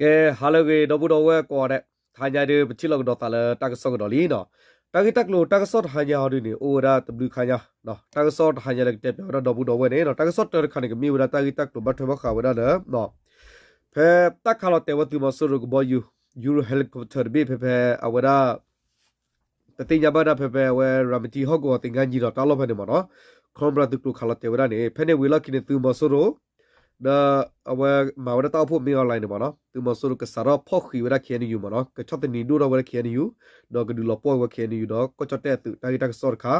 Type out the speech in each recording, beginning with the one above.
ကဲ ဟါလၢအဂ့ၤ ဒီပုၢ်ဒီဝဲၢ်ကိးဂၤဒဲး, တဟါညါဒုး ပထံၣ်လိာ်ကဒီးသးလၢတၢ်ကစီၣ်ကဒီးလံနီၤ. တၢ်ဂ့ၢ်တၢ်ကျိၤတၢ်ကစီၣ်တဟါညါဟီဒုန့ၣ် အိၣ်ဝဲဒၣ်တဘျုးခါညါ, တၢ်ကစီၣ်တဟါညါလၢကတဲပၠးဝဲဒၣ်ဒီပုၢ်ဒီဝဲၢ်န့ၣ်နီၤ, တၢ်ကစီၣ်တၢတခါန့ၣ် ကမ့ၢ်ဝဲဒၣ်တၢ်ဂ့ၢ်တၢ်ကျိၤဘၣ်ထွဲဘၣ်ဃးဝဲဒၣ်လၢ ဖဲတၢ်ခးလီၤတဲာ်ဝဲသုးမီၤစိရိၤကဘီယူၤ Euro helicopter တဘ့ၣ် ဖဲဖဲအဝဲဒၣ် ပသ့ၣ်ညါဘၣ်ဒၣ်ဖဲဖဲအဝဲ ရၤမတံဟီၣ်ကဝီၤသ့ၣ်ခါညံၤဒီးတၢ်လီၢ်ဖဲန့ၣ်မ့ၢ်နီၤ, Cobra သုးကျိၤခးလီၤတဲာ်ဝဲဒၣ်န့ၣ် ဖဲန့ၣ်ဝံၤလီၢ်ခံန့ၣ် သုးမီၤစိရိၤ ဒီးအဝဲမၤဝဲဒၣ်တၢ်အိၣ်ဖှိၣ် Min Aung Hlaing န့ၣ်မ့ၢ်နီၤ, သုးမီၤစိရိၤကစးထီၣ်ဖီၣ်ဃံးဝဲဒၣ် K N U မ့ၢ်နီၤ, ကဆီၣ်သနံးဒိၣ်ထီၣ်ဝဲဒၣ် K N U ဒီးကဒုးလီၤပှီၢ်ဝဲ K N U ဒီးကီၢ်ကၠီၣ်တဲၣ်အသုး တၢ်ဂ့ၢ်တၢ်ကစီၣ်တခါ,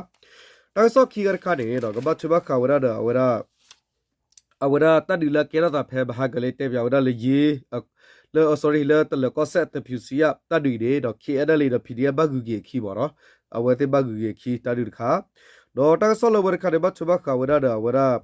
တၢ်ကစီၣ်ခံဂၤတခါန့ၣ်ဒီး ကဘၣ်ထွဲဘၣ်ဃးဝဲဒၣ်ဒီး အဝဲဒၣ် အဝဲဒၣ်တၢ်ဒုးလၢအကဲထီၣ်သးဖဲ ဘၣ်ဟးကလ့ တဲပၠးဝဲဒၣ်လၢယ့ လၢ sorry လၢတလၢၤကီၢ်စဲၣ် သဖၠူၣ်စံယၣ် တၢ်ဒုးအံၤန့ၣ်ဒီး K N L A ဒီး P D F ဘၣ်ဂုၤက့ၤအခံမ့ၢ်နီၤ, အဝဲသ့ၣ်ဘၣ်ဂုၤက့ၤအခံတၢ်ဒုးတခါ, ဒီးတၢ်ကစီၣ်လၢအဝဲတခါန့ၣ် ဘၣ်ထွဲဘၣ်ဃးဝဲဒၣ်ဒီးအဝဲဒၣ်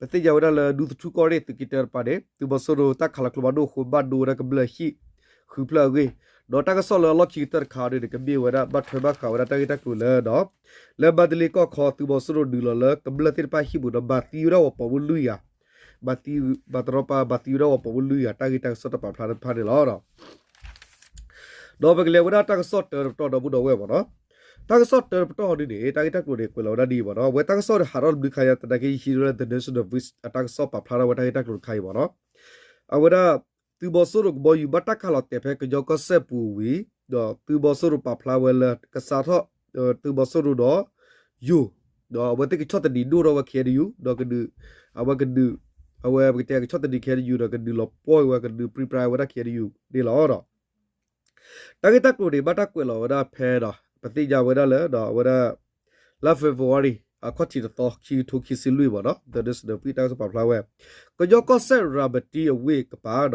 ပသ့ၣ်ညါဝဲဒၣ်လၢဒူသထူကီၢ်ရ့ၣ်သုးက့တၢတပၤန့ၣ် သုးမီၤစိရိၤတၢ်ခးလီၤကျိဖးဒိၣ်အဃိ ဘၣ်ဒိဝဲဒၣ်ကမျၢၢ်ဟံၣ် ဃုဖျၢၣ်အဂ့ၢ်, ဒီးတၢ်ကစီၣ်လၢအလီၢ်ခံကတၢၢ်တခါအံၤန့ၣ် ကမ့ၢ်ဝဲဒၣ်ဘၣ်ထွဲဘၣ်ဃးဝဲဒၣ်တၢ်ဂ့ၢ်တၢ်ကျိၤလၢဒီး လၢမါတလ့ကီၢ်ခီ သုးမီၤစိရိၤဒုးလီၤလၢကမျၢၢ်သ့ၣ်တဖၣ်ဟံၣ်ပူၤဒီး ဘၣ်သံဝဲဒၣ်ဝဲပိာ်မုၣ်လွံၢ်ဂၤ, ဘၣ်သံ, ဘၣ်တရီပၤ ဘၣ်သံဝဲဒၣ်ဝဲပိာ်မုၣ်လွံၢ်ဂၤ တၢ်ဂ့ၢ်တၢ်ကစီၣ်တၢ်ပာ်ဖျါတဖၣ်န့ၣ်လီၤ. ဒီးပကလဲၤဝဲဒၣ်တၢ်ကစီၣ်တၢတပတီၢ်ဒီပုၢ်ဒီဝဲၢ်မ့ၢ်နီၤ, တၢ်ကစီၣ်တၢတပတီၢ်ဟီဒုန့ၣ် တၢ်ဂ့ၢ်တၢ်ကျိၤန့ၣ် ကွဲးလီၤဝဲဒၣ်ဒ်အံၤမ့ၢ်နီၤ, အဝဲတၢ်ကစီၣ်ဒီးဟးထီၣ်တဘျုးခါညါ သနာ်က့ယဟံးဝဲလၢ The National Voice အတၢ်ကစီၣ်ပာ်ဖျါထီၣ်ဝဲတၢ်ဂ့ၢ်တၢ်ကျိၤတခါအံၤမ့ၢ်နီၤ, အဝဲဒၣ် သုးမီၤစိရိၤကဘီယူၤဘၣ်တၢ်ခးလီၤတဲာ်ဖဲကညီကီၢ်စဲၣ်ပူၤဝံၤ ဒီးသုးမီၤစိရိၤပာ်ဖျါဝဲလၢကစးထီၣ် သုးမီၤစိရိၤဒီး ယိၤ, ဒီးအဝဲသ့ၣ်ကဆီၣ်သနံးဒိၣ်ထီၣ်ဝဲ K N U ဒီးကဒုး, အဝဲကဒုး, အဝဲပကတဲကဆီၣ်သနံး K N U ဒီးကဒုးလီၤပှီၢ်ဝဲ ကဒုးပြံပြါဝဲဒၣ် K N U န့ၣ်လီၤဒီး တၢ်ဂ့ၢ်တၢ်ကျိၤန့ၣ် ဘၣ်တၢ်ကွဲးလီၤဝဲဒၣ်ဖဲဒီး ပသ့ၣ်ညါဝဲဒၣ်လၢဒီးအဝဲဒၣ် လါ February အခီၣ်ထံးတသီ ခံကထိခံဆံလွံၢ်မ့ၢ်နီၤ The National Voice တၢ်ကစီၣ်ပာ်ဖျါဝဲ ကညီကီၢ်စဲၣ်ရၤမတံအဝ့ၢ်ကပၤ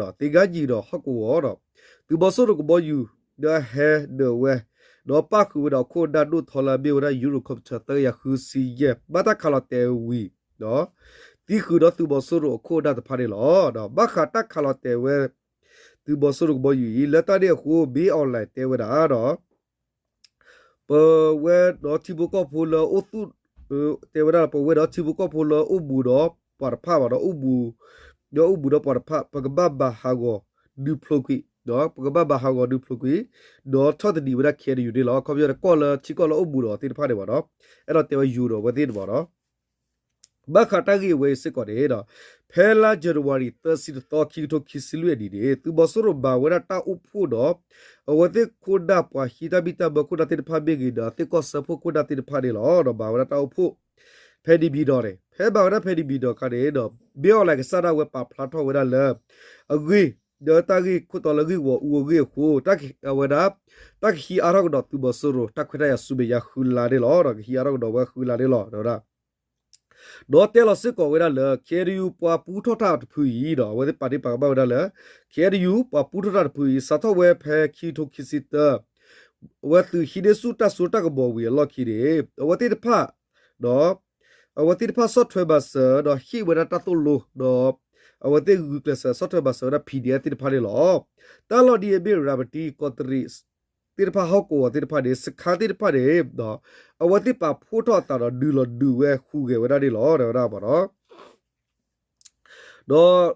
ဒီး သ့ၣ်ခါညံၤဒီးဟီၣ်ကဝီၤဒီး သုးမီၤစိရိၤကဘီယူၤ ဒီးဟဲဒၢးဝဲ ဒီးပၣ်ဃုာ်ဝဲဒီးအခိၣ်အဒၣ်ဒိၣ်ထီလၢအမ့ၢ်ဝဲဒၣ် Euro helicopter သၢကယၤဃုဆံယဲၢ် ဘၣ်တၢ်ခးလီၤတဲာ်ဝံၤ ဒီး သံဃုာ်ဒီးသုးမီၤစိရိၤအခိၣ်အဒၣ်တဖၣ်န့ၣ်လီၤ. ဒီးဘၣ်ဃးတၢ်ခးလီၤတဲာ်ဝဲ သုးမီၤစိရိၤကဘီယူၤအံၤ လၢတၢ်န့ၣ်အဃိ မင်းအောင်လှိုင် တဲဝဲဒၣ်ဒီး ပဝဲဒီးထံဖိကီၢ်ဖိလၢအိၣ်သူၣ်, တဲဝဲဒၣ် ပဝဲဒီးထံဖိကီၢ်ဖိလၢအိၣ်ဘူးဒီးပှၤတဖၣ်ဘၣ်ဒီး အိၣ်ဘူး, ဒီးအိၣ်ဘူးဒီးပှၤတဖၣ် ပကဘၣ်ဘၣ်ဟးဂီၤဒုးဖျိးကွံာ်, ဒီးပကဘၣ်ဘၣ်ဟးဂီၤဒုးဖျိးကွံာ်, ဒီးဆီၣ်သနံးဝဲဒၣ် K N U န့ၣ်လီၤ. အခီပညီန့ၣ် ကီၢ်လၢထံကီၢ်လၢအိၣ်ဘူးဒီးသ့ၣ်တဖၣ်န့ၣ်ဘၣ်ဒီး အဲၣ်ဒိးတဲဝဲယိၤဒီးအဝဲသ့ၣ်န့ၣ်ဘၣ်ဒီး ဘၣ်ဃးတၢ်ဂ့ၢ်ဝဲအံၤစ့ၢ်ကီးန့ၣ်ဒီး ဖဲလါ January သၢဆံတသီ ခံကထိခံဆံလွံၢ်အနံၤန့ၣ် သုးမီၤစိရိၤမၤဝဲဒၣ်တၢ်အိၣ်ဖှိၣ်ဒီး အဝဲသ့ၣ်ခိၣ်နၢ်ပှၤဟံးတၢ်ဘံၣ်တၢ်ဘၢခိၣ်နၢ်သ့ၣ်တဖၣ်မ့ၢ်ဂ့ၤဒီး သ့ၣ်ကီၢ်စၢဖှိၣ်ခိၣ်နၢ်သ့ၣ်တဖၣ်န့ၣ်လီၤ. ဒီးမၤဝဲဒၣ်တၢ်အိၣ်ဖှိၣ် ဖဲန့ၣ်မံၤဒီးန့ၣ် ဖဲမၤဝဲဒၣ်ဖဲန့ၣ်မံၤဒီးအခါန့ၣ်ဒီး မင်းအောင်လှိုင် ကစၢ်ဒၣ်ဝဲပာ်ဖျါထီၣ်ဝဲဒၣ်လၢ အဂ့ၢ် ဒီးတၢ်ဂ့ၢ်ခိၣ်တီလၢဂ့ၢ်ဂီၤအူအဂ့ၢ်အဃိ အဝဲဒၣ် တၢ်ကဟံးအါထီၣ်ကဒီးသုးမီၤစိရိၤ တၢ်ခွဲးတၢ်ယာ်ဆူမဲာ်ညါဃုလါန့ၣ်လီၤ. ဒီးကဟံးအါထီၣ်ကဒီးဝဲဃုလါန့ၣ်လီၤ. ဒီးဝဲဒၣ် ဒီးတဲလီၤစ့ၢ်ကီးဝဲဒၣ်လၢ K N U ပှၤပူထီၣ်တၢ်တဖုအံၤဒီး အဝဲသ့ၣ်ပာ်တ့ၢ်ပာ်ကမၣ်ဝဲဒၣ်လၢ K N U ပှၤပူထီၣ်တၢ်တဖုအံၤ စးထီၣ်ဝဲဖဲခံကထိခံဆံတၢ အဝဲသုးဟံးန့ၢ်ဆူၣ်တၢ်စိတၢ်ကမီၤဝံၤအလီၢ်ခံန့ၣ် အဝဲသ့ၣ်တဖၣ် ဒီး အဝဲသ့ၣ်တဖၣ်ဆီၣ်ထွဲမၤစၢၤ ဒီးဟ့ၣ်ဝဲဒၣ်တၢ်သိၣ်လိ ဒီး အဝဲသ့ၣ်ဂုာ်ကျဲးစၢးဆီၣ်ထွဲမၤစၢၤဝဲဒၣ် P D F သ့ၣ်တဖၣ်န့ၣ်လီၤ. တၢ်လီၢ်ဒ်အမ့ၢ် ရၤမတံ ကီးတရံး သ့ၣ်တဖၣ် ဟီၣ်ကဝီၤသ့ၣ်တဖၣ်န့ၣ် စခါသ့ၣ်တဖၣ်န့ၣ် ဒီး အဝဲသ့ၣ်ပာ်ဖှိၣ်ထီၣ်အသးဒီး ဒုးလီၤဒုးဝဲဃုဂဲၤဝဲဒၣ်န့ၣ်လီၤ တဲဝဲဒၣ်မ့ၢ်နီၤ. ဒီး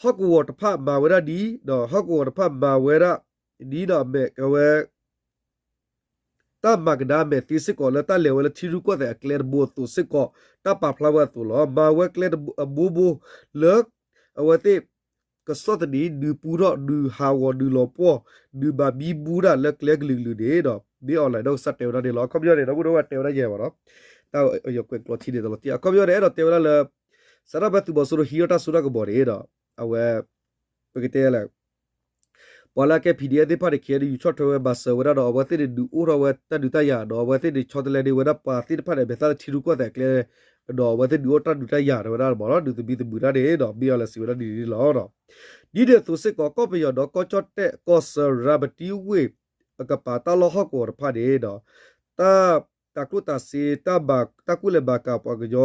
ဟီၣ်ကဝီၤတဖၣ်မၤဝဲဒၣ်ဒ် ဒီးဟီၣ်ကဝီၤတဖၣ်မၤဝဲဒၣ်ဒ်ဒီး အမဲာ်ကဝဲ တၢ်မၤကဒါမဲာ်သ့စ့ၢ်ကီးလၢတၢ်လဲၤဝဲလၢထံရူၢ်ကီၢ်သဲးအကျဲတဘိအသိးစ့ၢ်ကီး တၢ်ပာ်ဖျါဝဲအသိးလီၤ. မၤဝဲကျဲအဘိဘိလၢ အဝဲသ့ၣ် ကဆီၣ်သနံး ဒုးပူထီၣ် ဒုးဟးဂီၤ ဒုးလီၤပှီၢ် ဒုးဘၣ်မံဘူးတၢ်လၢကျဲကလုာ်ကလုာ်န့ၣ်ဒီး မ့ၢ် online ဒီးကစၢ်တဲဝဲဒၣ်န့ၣ်လီၤ. အခီပညီန့ၣ် ဒီပုၢ်ဒီဝဲၢ်တဲဝဲဒၣ်ယဲၢ်ဘၣ်နီၤ တၢ်ယကွဲးကျိးထံန့ၣ်တလီၤတံၢ် အခီပညီန့ၣ် အဲၣ်ဒိးတဲဝဲဒၣ်လၢ စးထီၣ်ဖဲသုးမီၤစိရိၤဟံးထီၣ်တၢ်စိတၢ်ကမီၤန့ၣ်ဒီး အဝဲ ပကတဲလဲၣ် ပှၤလၢအကဲ P D F သ့ၣ်တဖၣ်န့ၣ် K N U ဆီၣ်ထွဲဝဲဘၣ်စၢၤဝဲဒၣ်ဒီး အဝဲသ့ၣ်န့ၣ်ဒုးအိၣ်ထီၣ်ဝဲတၢ်ဒုးတၢ်ယၤ ဒီးအဝဲသ့ၣ်န့ၣ်ဆီတလဲန့ၢ်ဝဲဒၣ်ပှၤသ့ၣ်တဖၣ်န့ၣ် အမဲာ်သၣ်လၢထံရူၢ်ကီၢ်သဲးအကျဲ ဒီးအဝဲသ့ၣ်ဒုးအိၣ်တၢ်ဒုးတၢ်ယၤဝဲဒၣ်မ့ၢ်နီၤ ဒုးသမံသမိးတၢ်န့ၣ်ဒီး မ့ၢ်အီၤလဲၤစံးဝဲဒၣ်ဒ်န့ၣ်လီၤ. ဒ်န့ၣ်အသိးစ့ၢ်ကီး ကီၢ်ပယီၤဒီးကီၢ်ကၠီၣ်တဲၣ်ကီၢ်ဆၢ ရၤမတံဝ့ၢ်အကပၤတၢ်လီၢ်ဟီၣ်ကဝီၤတဖၣ်န့ၣ်ဒီး တၢ် တၢ်ကျိၣ်တၢ်စ့ တၢ်ဘၣ် တၢ်ကူၣ်လဲၤဘၣ်ကၤပှၤကည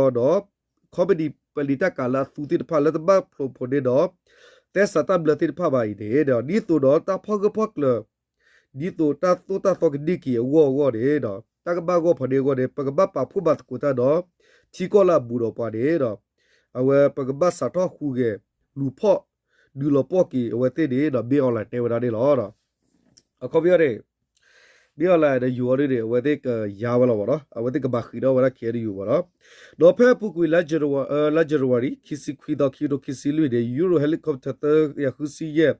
ီဒီး ခီပနံၣ်ပလံၤတၢ်ကၤလၢအသူသ့ၣ်တဖၣ်လၢတဘၣ်ဖျိးဖိးန့ၢ်ဒီး သဲစးတၢ်ဘျၢသ့ၣ်တဖၣ်ဘၣ်အံၤန့ၣ်ဒီး ဒ်သိးဒီးတၢ်ဖီၣ်ဂၢၢ်ဖီၣ်ကျၢၤ ဒ်သိးတၢ်သိၣ်တၢ်သီကန့ၢ်က့ၤအဂီၢ်အဂီၢ်န့ၣ်ဒီး တၢ်ကဘၣ်ဂီၢ်ဖီၣ်န့ၢ်အဂီၢ်န့ၣ် ပကဘၣ်ပာ်ဖှိၣ်ဘၣ်သကိးတၢ်ဒီး ထံကီၢ်လၢအဘူးဒီးပှၤန့ၣ်ဒီး အဝဲပကဘၣ်စးထီၣ်ဟူးဂဲၤလူၤဖီၣ် ဒုးလီၤပှီၢ်က့ၤအဝဲသ့ၣ်န့ၣ်ဒီး ဘ့အီၣ်လဲၣ်တဲဝဲဒၣ်န့ၣ်လီၤ. အခီပညီန့ၣ် ဘ့အီၣ်လဲၣ်ဒီးယိၤအီၤဒ်န့ၣ် အဝဲသ့ၣ်ကယါဝဲလီၤမ့ၢ်နီၤ, အဝဲသ့ၣ်ကဘၣ်ဃ့ဒီးဝဲဒၣ် ခ့ၣ်အဲၣ်ယူၣ် မ့ၢ်နီၤ. ဒီးဖဲအပူၤကွံာ် လါ January ခံဆံခွံသီ ခံကထိခံဆံလွံၢ်န့ၣ် Euro helicopter သၢကယၤဃုဆံယဲၢ်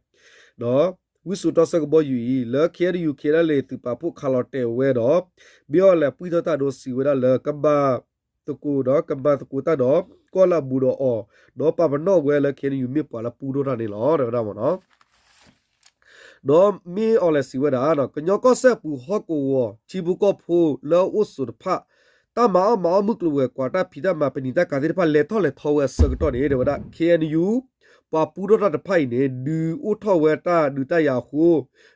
ဒီး ဝံစိာ်တီဆၢကဘီယူၤအံၤ လၢ ခ့ၣ်အဲၣ်ယူၣ် ခ့ၣ်အဲၣ်ယူၣ် သုးပာ်ဖှိၣ်ခးလီၤတဲာ်ဝဲဒီး ဘ့အီၣ်လဲၣ်ပှံၢ်ထီၣ်တၢ်ဒီးစံးဝဲဒၣ်လၢ ကမၤသကိးဒီး ကမၤသကိးတၢ်ဒီး ကီၢ်လၢအဘူးဒီးအီၤ ဒီးပာ်ပနီၣ်ဝဲလၢ ခ့ၣ်အဲၣ်ယူၣ် မ့ၢ်ပှၤလၢပူထီၣ်တၢ်န့ၣ်လီၤ တဲဝဲဒၣ်မ့ၢ်နီၤ. ဒီးမ့ၢ်အီၤလဲၣ်စံးဝဲဒၣ် ကညီကီၢ်စဲၣ်ပူၤဟီၣ်ကဝီၤ ထံဖိကီၢ်ဖိလၢအအိၣ်ဆိးတဖၣ် တၢ်မၤအီၣ်မၤအီၣ်မုၢ်ကျိၤဝဲၤကွာ် တၢ်ဖံးတၢ်မၤပနံာ်တၢ်ကၤသ့ၣ်တဖၣ် လဲၤထီၣ်လဲၤထီဝဲအဆၢကတီၢ်န့ၣ် တဲဝဲဒၣ် ခ့ၣ်အဲၣ်ယူၣ် ပှၤပူထီၣ်တၢ်တဖၣ်အံၤန့ၣ် ဒုးအိၣ်ထီၣ်ဝဲတၢ်ဒုးတၢ်ယၤအဃိ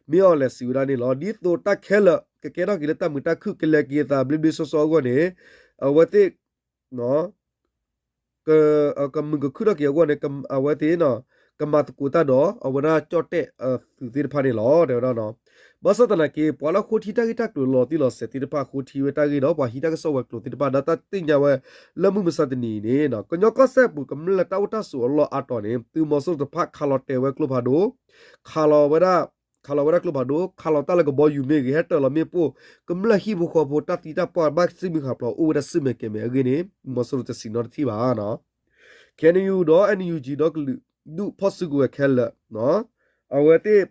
မ့ၢ်အီၤလဲၣ်စံးဝဲဒၣ်န့ၣ်လီၤ. ဒ်သိးတၢ်ခဲလၢာ် ကကဲထီၣ်က့ၤလၢတၢ်မုာ်တၢ်ခုၣ် ကလဲၤက့ၤအသးဘျ့ဘျ့ဆှီဆှီအဂီၢ်န့ၣ် အဝဲသ့ၣ် ကမုာ်ကခုၣ်ထီၣ်က့ၤအဂီၢ်န့ၣ် အဝဲသ့ၣ် ကမၤသကိးတၢ်ဒီး အဝဲဒၣ်ကၠီၣ်တဲၣ်အသုးသ့ၣ်တဖၣ်န့ၣ်လီၤ တဲဝဲဒၣ်နီၤ. ဘၣ်ဆၣ်သနာ်က့ ပှၤလၢအဃိထံတၢ်ဂ့ၢ်တၢ်ကျိၤလီၤတံၢ်လီၤဆဲးသ့ၣ်တဖၣ် ဃိထံဝဲတၢ်ဂ့ၢ်ဒီး ပှၤဟံးတၢ်ကစီၣ်ဝဲၤကျိၤသ့ၣ်တဖၣ် ဒီးတၢ်သ့ၣ်ညါဝဲလၢမုၢ်မဆါတနံၤအံၤန့ၣ် ကညီကီၢ်စဲၣ်ပူၤကမျၢၢ်တၢ်အိၣ်တၢ်ဆိးအလီၢ်အါတီၤန့ၣ် သုးမီၤစိရိၤတဖၣ်ခးလီၤတဲာ်ဝဲကျိဖးဒိၣ် ခးလီၤဝဲဒၣ် ခးလီၤဝဲဒၣ်ကျိဖးဒိၣ် ခးလီၤတၢ်လၢကဘီယူၤမ့ၢ်ဂ့ၤ ဟဲတၢၤလီၤမ့ၣ်ပိၢ် ကမျၢၢ်ဟံၣ်ဖိဃီဖိတၢ်သံတၢ်ပှၢ်ဘၣ်စုမုၢ်ဃာ်ဖျိးအိၣ်ဝဲဒၣ်စုမဲာ်ကဲမဲာ်အဂ့ၢ်န့ၣ် မီၤစိရိၤတစံးနီတထံၣ်ဘၣ်နီၤ. ခ့ၣ်အဲၣ်ယူၣ်ဒီး အၣ်ယူၣ်ကၠံ ဒီကလုာ်ဒူၣ်ဖီၣ်စုကဝဲၤခဲလၢာ် အဝဲသ့ၣ်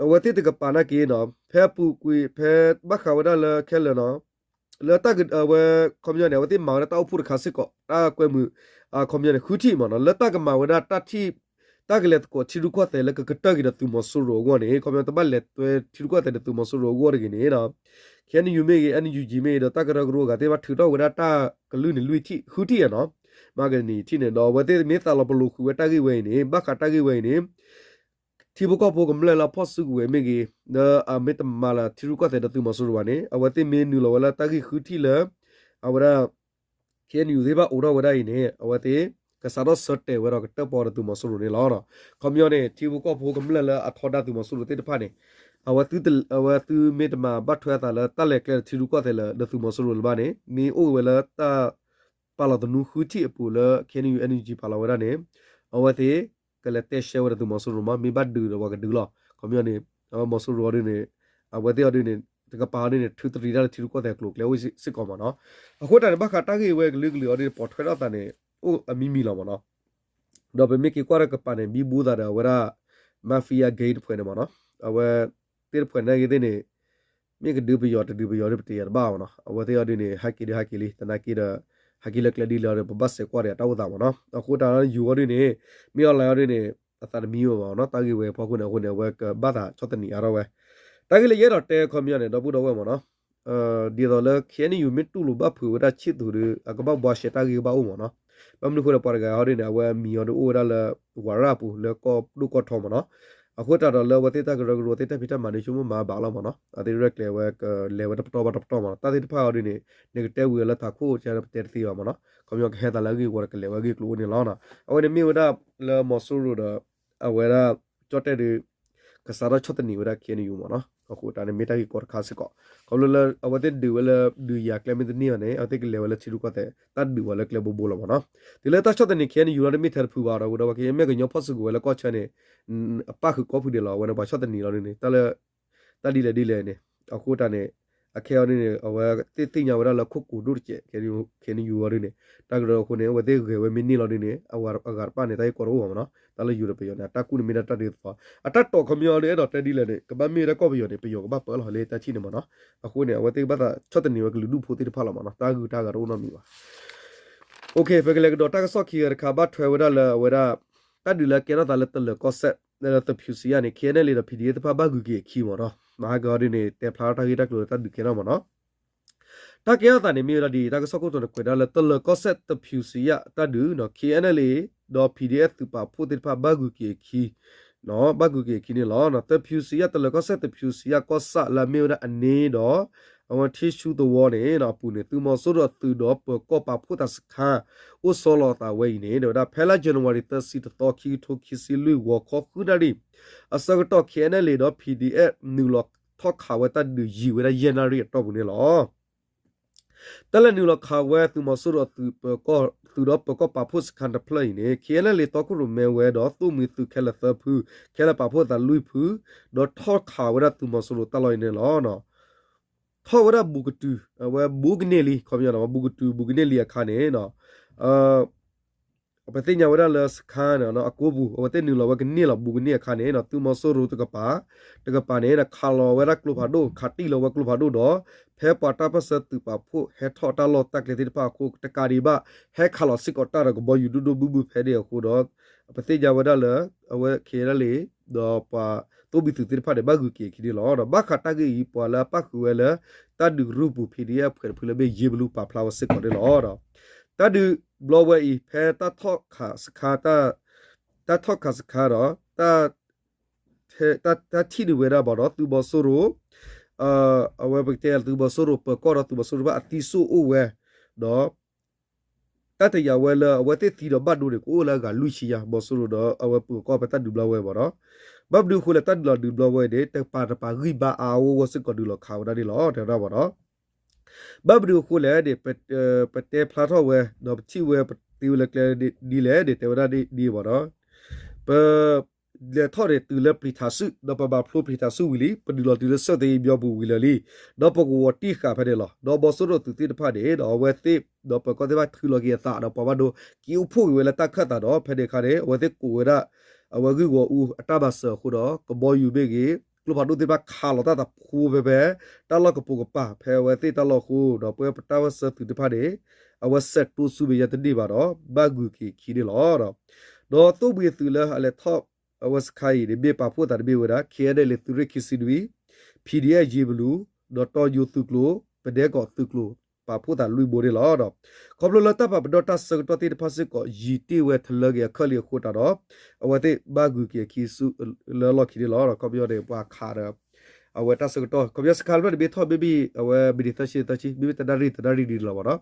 အဝဲသ့ၣ်တကပၤနာ်က့နီၤ ဖဲအပူၤကွံာ် ဖဲဘၣ်ဃးဝဲဒၣ်လၢခဲလၢာ်နီၤ လၢတၢ်ကဝဲ ခီပညီန့ၣ် အဝဲသ့ၣ်မၤဝဲဒၣ်တၢ်အိၣ်ဖှိၣ်တခါစ့ၢ်ကီး တၢ်ကွဲမုာ် ခီပညီန့ၣ် ဃုထံၣ်မ့ၢ်နီၤ လၢတၢ်ကမၤဝဲဒၣ်တၢ်ထံၣ် တၢ်ကလဲၤသကိးထံရူၢ်ကီၢ်သဲးလၢကကတၢၢ်က့ၤဒီးသုးမီၤစိရိၤအဂီၢ်န့ၣ် ခီပညီတဘၣ်လဲၤတွဲထံရူၢ်ကီၢ်သဲးဒီးသုးမီၤစိရိၤအဂီၢ်တဂ့ၤန့ၣ် ခ့ၣ်အဲၣ်ယူၣ်မ့ၢ်ဂ့ၤ အၣ်ယူၣ်ကၠံ မ့ၢ်ဂ့ၤဒီး တၢ်ကရၢကရိအဂၤသ့ၣ်တဖၣ်ထုးထီၣ်ဝဲဒၣ်တၢ်ကလုၢ်န့ၣ်လွံၢ်ထံၣ် ဃုထံၣ်ဧါနီၤ မၤကနံၤထံၣ်န့ၣ် ဒီးအဝဲသ့ၣ်မ့ၢ်သးလီၤပလိာ်ဃုာ်ဝဲတၢ်ဂ့ၢ်ဝဲအံၤန့ၣ် ဘၣ်ဃးတၢ်ဂ့ၢ်ဝဲအံၤန့ၣ် ထံဖိကီၢ်ဖိကမျၢၢ်လၢအဖီၣ်စုကဝဲၤမ့ၢ်ဂ့ၤ ဒီးအမ့ၢ်တမၤလၢထံရူၢ်ကီၢ်သဲးဒီးသုးမီၤစိရိၤဘၣ်န့ၣ် အဝဲသ့ၣ်မ့ၢ်နုာ်လီၤဝဲလၢတၢ်ဂ့ၢ်ဃုထံၣ်လၢ အဝဲဒၣ် ခ့ၣ်အဲၣ်ယူၣ်သ့ၣ်တဖၣ်အိးထီၣ်ဝဲဒၣ်အံၤန့ၣ် အဝဲသ့ၣ် ကစးထီၣ်ဆၢတဲာ်ဝဲဒီးကတၢၢ်ပီဒီးသုးမီၤစိရိၤန့ၣ်လီၤ. ခီပညီန့ၣ် ထံဖိကီၢ်ဖိကမျၢၢ်လၢအထီဒါသုးမီၤစိရိၤသ့ၣ်တဖၣ်န့ၣ် အဝဲသု အဝဲသုမ့ၢ်တမၤဘၣ်ထွဲအသးလၢတၢ်လဲၤကျဲဒီးထံရူၢ်ကီၢ်သဲးလၢဒီးသုးမီၤစိရိၤလၢၤဘၣ်န့ၣ် မ့ၢ်အိၣ်ဝဲလၢတၢ် ပာ်လီၤသနူဃုထံၣ်အပူၤလၢ ခ့ၣ်အဲၣ်ယူၣ် အၣ်ယူၣ်ကၠံ ပာ်လီၤဝဲဒၣ်န့ၣ် အဝဲသ့ၣ် ကလဲၤတဲရှဲဝဲဒီးသုးမီၤစိရိၤမး မ့ၢ်ဘၣ်ဒုးဒီးပှၤကဒုးလီၤ. ခီပညီန့ၣ် အဝဲမီၤစိရိၤအီၤဒ်န့ၣ် အဝဲသ့ၣ်အီၤဒ်န့ၣ် တကပၤအီၤဒ်န့ၣ် ထုးတရံးတၢ်လၢထံရူၢ်ကီၢ်သဲးအကျိၤအကျဲအိၣ်စ့ၢ်ကီးမ့ၢ်နီၤ. အဃိတၢ်န့ၣ် ဘၣ်ဃးတၢ်ဂ့ၢ်ဝဲကလုာ်ကလုာ်အီၤဒ်န့ၣ် ပိာ်ထွဲထီၣ်သးန့ၣ် အိၣ်အမံၤမံၤလီၤမ့ၢ်နီၤ. ဒီးပမ့ၢ်က့ၤကွၢ်ဒီးကပၤန့ၣ် ဘံဘူသးဒီးအဝဲဒၣ် mafia gang တဖုန့ၣ်မ့ၢ်နီၤ အဝဲသ့ၣ်တဖုန့ၣ်ဂ့ၤသ့ၣ်န့ၣ် မ့ၢ်ကဒုးပယီၤတဒုးပယီၤဒီးပတယၤတဘၣ်မ့ၢ်နီၤ. အဝဲသ့ၣ်အီၤဒ်န့ၣ် ဟဲက့ၤဒုးဟဲက့ၤလံ သနာ်က့ဒီး ဟဲက့ၤလၢကျဲဒ်လဲၣ်အီၤဒီး ပဘၣ်စဲးကွၢ်ဒီးတၢ်အိၣ်သးမ့ၢ်နီၤ. အဃိတၢ်ယူၢ်အီၤဒ်န့ၣ် မ့ၢ်အီၤလဲၣ်အီၤဒ်န့ၣ် အသးတမံဘၣ်မ့ၢ်နီၤ. တၢ်ဂ့ၢ်ဝဲအဖီခိၣ်န့ၣ် အဃိန့ၣ် အဝဲကဘၣ်သးဆီၣ်သနံးအါထီၣ်ဝဲ တၢ်ဂ့ၢ်လၢယအဲၣ်ဒိးတဲခီပညီန့ၣ် ဒီပုၢ်ဒီဝဲၢ်မ့ၢ်နီၤ ဒ်သိးလၢ ခ့ၣ်အဲၣ်ယူၣ် မ့ၢ်တူၢ်လိာ်ဘၣ်ဖုးဝဲဒၣ်ဆံၣ်သူးဒီး အကဘၣ်ဘှါရှဲတၢ်ဂ့ၢ်ကဘၣ်အိၣ်မ့ၢ်နီၤ. ဘၣ်မနုၤအဃိဒီး ပှၤတဂၤအီၤဒ်န့ၣ် အဝဲအမံၤအီၤဒ်အိၣ်ဝဲဒၣ်လၢ ဝၤရၣ်အပူၤလၢကီၢ်ဒိၣ်ကီၢ်ထီမ့ၢ်နီၤ. အဃိတၢ်ဒီးလၢအဝဲသ့ၣ်တၢ်ကရၢကရိသ့ၣ်တၢ်ဖံးတၢ်မၤန့ၣ် ဆိကမိၣ်မၤဘၣ်လီၤမ့ၢ်နီၤ. အသ့ၣ်ရဲၣ်ကျဲၤဝဲကလဲၤဝဲတပတီၢ်ဘၣ်တပတီၢ်မ့ၢ်နီၤ. တၢ်သ့ၣ်တဖၣ်အီၤဒ်န့ၣ် နကတဲဝံၤအီၤလၢထးခိၣ် ကတဲတသ့ဘၣ်မ့ၢ်နီၤ. ခီပညီကဟဲသးလၢအဂ့ၢ်အဝီဒီးကလဲၤဝဲအဂ့ၢ်ကျိၤအိၣ်န့ၣ်လီၤ. အဝဲန့ၣ်မ့ၢ်ဝဲဒၣ်လၢမီၤစိရိၤဒီး အဝဲဒၣ် ကၠီၣ်တဲၣ်ဒီး ကစးထီၣ်ဆီၣ်သနံးဝဲဒၣ် ခ့ၣ်အဲၣ်ယူၣ် မ့ၢ်နီၤ. အဃိတၢ်န့ၣ်မ့ၢ်တၢ်ဂ့ၢ်ကီတခါစ့ၢ်ကီး ခီဖျိလၢအဝဲသ့ၣ်ဒုးဝဲလၢဒုးယၤကျဲမ့ၢ်တန့ၢ်ဘၣ်န့ၣ် အဝဲသ့ၣ်ကလဲၤဝဲလၢထံရူၢ်ကီၢ်သဲး တၢ်ဒုးဝဲလၢကျဲဘိဘိလီၤမ့ၢ်နီၤ. တုၤလၢတၢ်ဆီၣ်သနံး ခ့ၣ်အဲၣ်ယူၣ် လီၤတမ့ၢ်ထဲတဖုဘၣ်ဒီး ဝဲဒီးဝဲက့ၤမ့ၢ်ကညီဖီၣ်စုကဝဲၤလၢကီၢ်ဆၢန့ၣ် အပၣ်ဃုာ်ကိးဖုဒဲးလီၤ. အဝဲန့ၣ်ပှၤဆီၣ်သနံးလီၤဒ်န့ၣ် တၢ်လၢ တၢ်ဒ်လဲၣ်ဒ်လဲၣ်န့ၣ် အဃိတၢ်န့ၣ် အခဲအံၤဒ်န့ၣ် အဝဲသ့ၣ်သ့ၣ်ညါဝဲဒၣ်လၢခိၣ်ကိၤဒိၣ်တစဲး ခ့ၣ်အဲၣ်ယူၣ် အီၤဒ်န့ၣ် တၢ်ကရၢအဃိန့ၣ် အဝဲသ့ၣ်ဂဲၤဝဲမ့ၢ်န့ၢ်လီၤဒ်န့ၣ် အဂၤတဖၣ်န့ၣ် တၢ်ဂ့ၢ်ကီတအိၣ်ဘၣ်မ့ၢ်နီၤ. တၢ်လၢယိၤဒီးပယီၤန့ၣ် အတၢ်ကူၣ်န့ၣ်မ့ၢ်ဒၣ်တၢ်ဒ်သိး အတၢ်တီၢ်ခီပညီဒ် အဲၣ်ဒိးတဲဒ်လဲၣ်န့ၣ် ကဘၣ်မ့ၢ်ဝဲဒၣ်ကီၢ်ပယီၤန့ၣ် ပယီၤကဘၣ်ပၢလီၤလၢတၢ်ထံၣ်န့ၣ်မ့ၢ်နီၤ. အဃိန့ၣ် အဝဲသ့ၣ်ကဘၣ်သးဆီၣ်သနံးဝဲကလုာ်ဒူၣ်ဖိသ့ၣ်တဖၣ်လီၤမ့ၢ်နီၤ. တၢ်ဂုၤတၢ်ဂၤတအိၣ်နီတမံၤဘၣ်. ပကလဲၤကဒီးတၢ်ကစီၣ်ခံဂၤတခါ ဘၣ်ထွဲဝဲဒၣ်လၢအဝဲဒၣ် တၢ်ဒုးလၢကဲထီၣ်သးလၢတလၢၤကီၢ်စဲၣ် လၢသဖၠူစံယၣ်န့ၣ် ခ့ၣ်အဲၣ်ယူၣ် ဒီး ပီၣ်ဒီအ့ၣ် သ့ၣ်တဖၣ်ဘၣ်ဂုၤက့ၤအခံမ့ၢ်နီၤ. မဟါကဒ်န့ၣ် တဲဖျါထီၣ်တၢ်ဂ့ၢ်တၢ်ကျိၤလၢတၢ်ဒုးကဲထီၣ်မ့ၢ်နီၤ. တၢ်ကဲထီၣ်သးန့ၣ်မ့ၢ်ဝဲဒၣ်ဒ်အံၤ တၢ်ကစီၣ်ခိၣ်တီန့ၣ် ကွဲးဒၣ်လၢတလၢၤကီၢ်စဲၣ်သဖၠူစံယၣ်တၢ်ဒုး ခ့ၣ်အဲၣ်ယူၣ် ဒီး ပီၣ်ဒီအ့ၣ် သုးပာ်ဖှိၣ်သ့ၣ်တဖၣ်ဘၣ်ဂုၤက့ၤအခံ ဘၣ်ဂုၤက့ၤအခံန့ၣ်လီၤ. သဖၠူစံယၣ် တလၢၤကီၢ်စဲၣ်သဖၠူစံယၣ်ကီၢ်ဆၣ်လၢအမ့ၢ်ဝဲဒၣ်အန့ၣ်ဒီး အဝဲထံဆူသဝီန့ၣ် အပူၤန့ၣ် သုးမီၤစိရိၤအသုးဒီးပၢၤကီၢ်ပာ်ဖှိၣ်သးစခါ အိၣ်ဆီလီၤအသးဝဲအံၤန့ၣ် တဲဝဲဒၣ် ဖဲလါ January သၢဆံတသီ ခံကထိခံဆံလွံၢ် ဂီၤခီဃုနၣ်ရံၣ် အဆၢကတီၢ် ခ့ၣ်အဲၣ်ယူၣ် ဒီး ပီၣ်ဒီအ့ၣ် နုာ်လီၤထီၣ်ခးဝဲတၢ်ဒုးယံၤဝဲဒၣ်ယဲၢ်နၣ်ရံၣ်အတီၢ်ပူၤန့ၣ်လီၤ. တၢ်လဲၤနုာ်လီၤခးဝဲသုးမီၤစိရိၤအသုးပၢၤကီၢ် သုးဒီးပၢၤကီၢ်ပာ်ဖှိၣ်စခါတဖျၢၣ်အံၤန့ၣ် ခဲအံၤလၢလံာ်တီခိၣ်ရိၣ်မဲဝဲဒီးသိၣ်မှံၤသုးခဲလၢာ်သၢဖု, ခဲလၢာ်ပာ်ဖှိၣ်သးလွံၢ်ဖု, ဒီးထီၣ်ခးဝဲဒၣ်သုးမီၤစိရိၤတၢ်လီၢ်အံၤန့ၣ်လီၤ. ထီၣ်ဝဲဒၣ်ဘူးကတုၤ အဝဲဘူးကန့ၢ်လံ ခီပညီ ဘူးကတုၤဘူးကန့ၢ်လံအခါန့ၣ် ပသ့ၣ်ညါဝဲဒၣ်လၢစခါန့ၣ် အကိပူၤ အဝဲသ့ၣ်နုာ်လီၤဝဲကန့ၢ်လီၤဘူးကန့ၢ်အခါန့ၣ် သုးမီၤစိရိၤတကပၤ တကပၤန့ၣ် ခးလီၤဝဲဒၣ်ကျိဖးဒိၣ် ခးတံၢ်လီၤဝဲကျိဖးဒိၣ်ဒီး ဖဲပှၤတၢ်ပၢၢ်ဆၢသုးပာ်ဖှိၣ်ဟဲထီၣ်တၢ်လီၢ်တၢ်ကျဲသ့ၣ်တဖၣ်အဃိ တကးဒံးဘၣ် ဟဲခးလီၤစ့ၢ်ကီးတၢ်ဒီးကဘီယူၤဒိၣ်ဒိၣ်ဘုၣ်ဘုၣ်ဖဲန့ၣ်အဃိဒီး ပသ့ၣ်ညါဝဲဒၣ်လၢ အဝဲခဲအံၤလၢလံာ် ဒီးပှၤသိၣ်ဘံၣ်သုးသ့ၣ်တဖၣ်န့ၣ် ဘၣ်ဂုၤက့ၤအခံန့ၣ်လီၤ. ဒီးဘၣ်ဃးတၢ်ဂ့ၢ်အံၤ ပှၤလၢအပၣ်ဃုာ်ဝဲလၢ တၢ်ဒုးကရူၢ်ပူၤ ဖံးဒံးအဖှဲးတဖုလၢမ့ၢ်ယ့ဘလူပာ်ဖျါဝဲစ့ၢ်ကီးန့ၣ်လီၤ. တၢ်ဒုးဘျီဝဲအံၤ ဖဲတၢ်ထီၣ်ခးစခါ တၢ်ထီၣ်ခးစခါဒီး တၢ်ထံၣ်န့ၢ်ဝဲဒၣ်ဘၣ်ဒီး သုးမီၤစိရိၤ အဝဲပကတဲသုးမီၤစိရိၤပၢၤကီၢ်ဒီး သုးမီၤစိရိၤတဖၣ်အသံစိၣ်အိၣ်ဝဲ ဒီး တၢ်တယာ်ဝဲလၢအဝဲသ့ၣ်သံဒီးဘၣ်ဒိန့ၣ် ကအိၣ်လၢအဂၤလွံၢ်ဆံယါ မီၤစိရိၤဒီးအဝဲပၢၤကီၢ်ဖဲတၢ်ဒုးဘျီဝဲဘၣ်ဒီး ဘၣ်မနုၤအဃိလဲၣ်တၢ်ဒုးလီၤဒုးဘျီဝဲန့ၣ် တကပၤတကပၤဂံၢ်ဘါအါအါဂီၢ်ဂီၢ်စ့ၢ်ကီးဒုးလီၤခးဝဲဒၣ်န့ၣ်လီၤ တဲဝဲဒၣ်ဘၣ်ဒီး ဘၣ်မနုၤအဃိလဲၣ်န့ၣ် ပတဲဖျါထီၣ်ဝဲ ဒီးပထံၣ်ဝဲပသ့ဝဲလၢကျဲဒ်လဲၣ်န့ၣ် တဲဝဲဒၣ်ဒ်အံၤဘၣ်ဒီး ပ လဲၤထီၣ်န့ၣ်တုၤလၢပျံၤထးစု ဒီးပဘၣ်ဖျိပျံၤထးစုဝံၤလံ ပဒုးလီၤတုၤလၢစၢၣ်သ့ယဘီပူၤဝံၤလၢာ်လံ ဒီးပကဝီၤတံၢ်ဃာ်ဖဲန့ၣ်လီၤ. ဒီးမီၤစိရိၤသုးသ့ၣ်တဖၣ်န့ၣ် ဒီးအဝဲသ့ၣ် ဒီးပၢၤကီၢ်သ့ၣ်တဖၣ်ထုးလီၤက့ၤအသး ဒီးပှၤဘၣ်ဒိ က့ၤအိၣ်ဖှိၣ်က့ၤဝဲလၢတၢ်ခၢၣ်သးဒီး ဖဲန့ၣ်အခါန့ၣ် အဝဲသ့ၣ်ကိးဝဲဒၣ် အဝဲဂုၢ်ဂီၤအူအတၢ်မၤစၢၤအဃိဒီး ကဘီယူၤမ့ၢ်ဂ့ၤ ကျိဖးဒိၣ်သ့ၣ်တဖၣ်ခးလီၤတၢ်သးဖိဖဲဖဲ တၢ်လီၢ်ကပိာ်ကပၤ ဖဲအဝဲသ့ၣ်တၢ်လီၢ်အဃိ ဒီးပဝဲပတၢ်ပၢၢ်ဆၢသုးတဖၣ်န့ၣ် အဝဲစဲးတိစူမဲာ်ညါတန့ၢ်ဘၣ်ဒီး ဘၣ်ဂုၤက့ၤအခံန့ၣ်လီၤ. ဒီးသိၣ်ဘှံးသုးလၢအလဲၤထီၣ်အဝဲစခါအံၤန့ၣ် မ့ၢ်ပာ်ဖှိၣ်သးတဘ့ၣ်ဝဲဒၣ် ခဲအံၤလၢလံာ်သုးရ့ၣ်ခံဆံနွံ ဖံးဒံးအ့ၣ်ယ့ဘလူ ဒီးတီညိသုးကျိၤ ပဒဲကီးသုးကျိၤ ပာ်ဖှိၣ်သးလွံၢ်ဘိန့ၣ်လီၤ. ခီဖျိလၢတၢ်ပာ်ပနီၣ်တၢ်ဆၢကတီၢ်သ့ၣ်တဖၣ်စ့ၢ်ကီး ယံာ်တ့ၢ်ဝဲထလၢက့ၤအခၢၣ်လံအဃိတးဒီး အဝဲသ့ၣ်ဘၣ်ဂုၤက့ၤအခံဆူလၢလီၢ်ခံန့ၣ်လီၤ. ခီပညီန့ၣ် ပှၤခးဒီး အဝဲတၢ်ဆၢကတီၢ် ခီပညီစခါလၢတဘ့ၣ်ထီၣ်မ့မ့ၢ်အဝဲမံးနံးသၢဆံသၢဆံ မ့မ့ၢ်တနၣ်ရံၣ်တနၣ်ရံၣ်ဒ်န့ၣ်လီၤဘၣ်ဒီး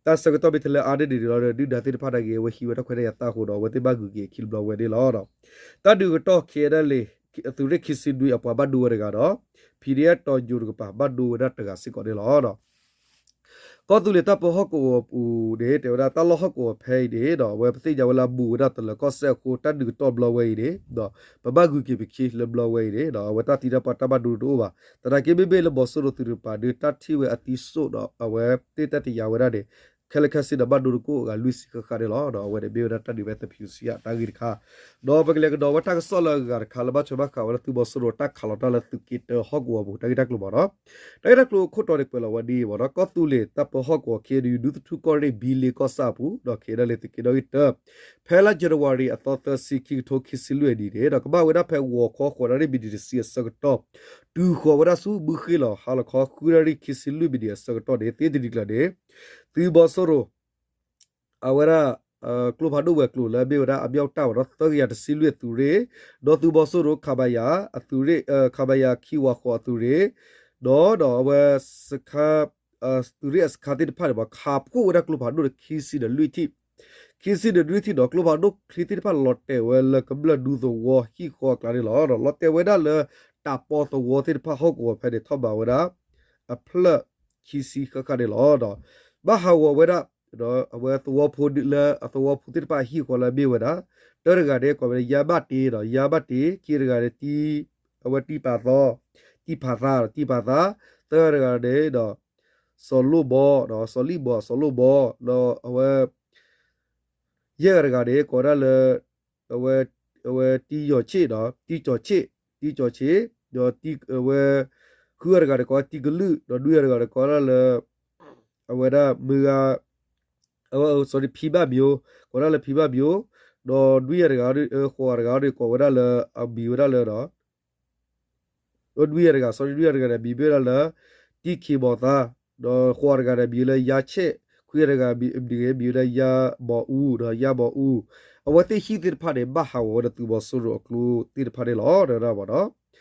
တၢ်ဆၢကတီၢ်မ့ၢ်ထလၢအါန့ၢ်ဒ်န့ၣ်လီၤဒီး ဒုၣ်ဒါသ့ၣ်တဖၣ်န့ၣ်ဂ့ၤ အဝဲဟံးဝဲတၢ်ခွဲးတၢ်ယာ်သၣ်အဃိဒီး အဝဲသ့ၣ်ဘၣ်ဂုၤက့ၤအခံတဘျီဝဲန့ၣ်လီၤ. တၢ်ဒုးကတီၢ်ခဲအံၤလၢလံာ် သုးရ့ၣ်ခံဆံနွံအပှၤဘၣ်ဒိဝဲတဂၤဒီး ဖံးဒံးအ့ၣ်တီညိတကပၤ ဘၣ်ဒိဝဲဒၣ်တဂၤစ့ၢ်ကီးန့ၣ်လီၤ. ကီၢ်သူလ့ၤတၢ်ပၢဟီၣ်ကဝီၤပူၤန့ၣ် တဲဝဲဒၣ်တၢ်လီၢ်ဟီၣ်ကဝီၤဖဲအံၤန့ၣ်ဒီး အဝဲပသ့ၣ်ညါဝဲလၢအဘူးဝဲဒၣ်တလၢၤကီၢ်စဲၣ်အဃိ တၢ်ဒုးကတီၢ်ဘျီဝဲအံၤန့ၣ်ဒီး ပဘၣ်ဂုၤက့ၤပခံလၢဘျီဝဲအံၤန့ၣ်ဒီး အဝဲတၢ်သံတၢ်ပှၢ်တၢ်ဘၣ်ဒိတအိၣ်ဘၣ်. သနာ်က့မ့မ့ၢ်လၢမီၤစိရိၤသုးတကပၤဒီး တၢ်ထံၣ်ဝဲအသံစိၣ်ဒီး အဝဲသ့ၣ်တၢ်တယာ်ဝဲဒၣ်န့ၣ် ခဲလၢာ်ခဲဆ့ဒီးဘၣ်ဒိတကိၣ်အဂၤလွံၢ်ဆံဃၣ်ဃၣ်န့ၣ်လီၤ. ဒီးအဝဲန့ၣ်မ့ၢ်ဝဲဒၣ်တၢ်ဒုးဖဲသဖံးစံယါတၢ်ဂ့ၢ်တခါ ဒီးပကလဲၤကဒီးဝဲတၢ်ကစီၣ်လၢအဂၤတခါလၢဘၣ်ထွဲဘၣ်ဃးဝဲလၢသုးမီၤစိရိၤတၢ်ခးလီၤတၢ်လၢသုးက့တၢဟီၣ်ကဝီၤပူၤ တၢ်ဂ့ၢ်တၢ်ကျိၤဘၣ်ဒီး တၢ်ဂ့ၢ်တၢ်ကျိၤအခိၣ်တီန့ၣ်ကွဲးလီၤဝဲဒ်အံၤဘၣ်ဒီး ကီၢ်သူလ့ၤတၢ်ပၢဟီၣ်ကဝီၤ ခ့ၣ်အဲၣ်ယူၣ် ဒူသထူၣ်ကီၢ်ရ့ၣ် ဘံလ့ကီၢ်ဆၣ်အပူၤ ဒီးခ့ၣ်အဲၣ်ယူၣ်လၢသုးက့ဒီဂ့ၢ်တၢ ဖဲလါယနူၤအါရံၤအသီသၢဆံ ခံကထိခံဆံလွံၢ်အနံၤန့ၣ်ဒီး ကဘၣ်ဝဲဒၣ်ဖဲဂီၤခီဃိးနၣ်ရံၣ်မံးနံးတဆံအဆၢကတီၢ် တုၤဃီၤဝဲဒၣ်ဆူမုၢ်ဃ့ၢ်လီၤ ဟါလီၤခီဃုနၣ်ရံၣ်ခံဆံလွံၢ်မံးနံးအဆၢကတီၢ်န့ၣ် သ့တနံၤကျၢၤန့ၣ် သုးမီၤစိရိၤ အဝဲဒၣ် ကျိဖးဒိၣ်ဝဲၤကျိၤလၢမ့ၢ်ဝဲဒၣ်အမၠီၣ်တၢ်ဝဲဒီး သၢကယၤတဆံလွံၢ်အသုးရ့ၣ် ဒီးသုးမီၤစိရိၤ ခမရ အသုးရ့ၣ် ခမရ ခံဝၤဃိးအသုးရ့ၣ် ဒီးဒီးအဝဲစခါ သုးရ့ၣ်အစခါသ့ၣ်တဖၣ်န့ၣ် ခးဖှိၣ်ဝဲဒၣ်ကျိဖးဒိၣ်ဒီးခံဆံဒီးလွံၢ်ထံၣ် ခံဆံဒီးလွံၢ်ထံၣ်ဒီး ကျိဖးဒိၣ်ချံသ့ၣ်တဖၣ်လီၤတဲာ်ဝဲလၢကမျၢၢ်ဒူသဝီဟံၣ်ဃီအကျါန့ၣ်လီၤ. ဒီးလီၤတဲာ်ဝဲဒၣ်လၢတၢ်ပီသဝီသ့ၣ်တဖၣ်ဟီၣ်ကဝီၤဖဲန့ၣ် ထီၣ်ဘးဝဲဒၣ် အဖျၢၣ်ခံဆံဃၣ်ဃၣ်န့ၣ်လီၤ. ဒီးဘၣ်ဟးဂီၤဝဲဒၣ် ဒီးအဝဲသဝီဖိလၢအသဝီဖိသ့ၣ်တဖၣ်အဟံၣ်ဃီလၢမ့ၢ်ဝဲဒၣ် တၢတဂၤန့ၣ် ကိးဝဲဒၣ်ယါဘၣ်တ့ဒီး ယါဘၣ်တ့ ခံတဂၤန့ၣ် အဝဲတံၢ်ပာ်သီ တံၢ်ပာ်သး တံၢ်ပာ်သး သၢတဂၤန့ၣ်ဒီး စီၤလိၣ်ဘီ ဒီးစီၤလံၣ်ဘီ စီၤလိၣ်ဘီ ဒီးအဝဲ ယဲၢ်ဂၤတဂၤန့ၣ် ကိးဝဲဒၣ်လၢ အဝဲ အဝဲတံၢ်ယီၤဆ့ၣ်ဒီး တံၢ်ကၠီၤဆ့ၣ် တံၢ်ကၠီၤဆ့ၣ် ဒီးအဝဲ ဃုဂၤတဂၤန့ၣ် ကိးဝဲတံၢ်ကလုၢ် ဒီးနွံဂၤတဂၤန့ၣ် ကိးဝဲဒၣ်လၢ အဝဲဒၣ်မုၢ်ဂၤ အဝဲ sorry ဖံဘၣ်မၠိ ကိးဝဲဒၣ်လၢဖံဘၣ်မၠိ ဒီးနွံဂၤတဂၤ ဃိးဂၤတဂၤဒီး ကိးဝဲဒၣ်လၢ အမံၤဝဲဒၣ်လၢဒီး ဒွံဂၤတဂၤ sorry ဒွံဂၤတဂၤန့ၣ် မံၤမ့ၢ်ဝဲဒၣ်လၢ တံၢ်ခံဘီသါ ဒီးဃိးဂၤတဂၤန့ၣ် မံၤလၢယါဆဲး ခွံဂၤတဂၤ မံၤဝဲဒၣ်ယါဘီအူ ဒီးယါဘီအူ အဝဲသ့ၣ်ဟံၣ်သ့ၣ်တဖၣ်န့ၣ် ဘၣ်ဟးဂီၤဝဲဒီးသုးမီၤစိရိၤအကျိသ့ၣ်တဖၣ်န့ၣ်လီၤ တဲဝဲဒၣ်ဘၣ်ဒီး ဒီး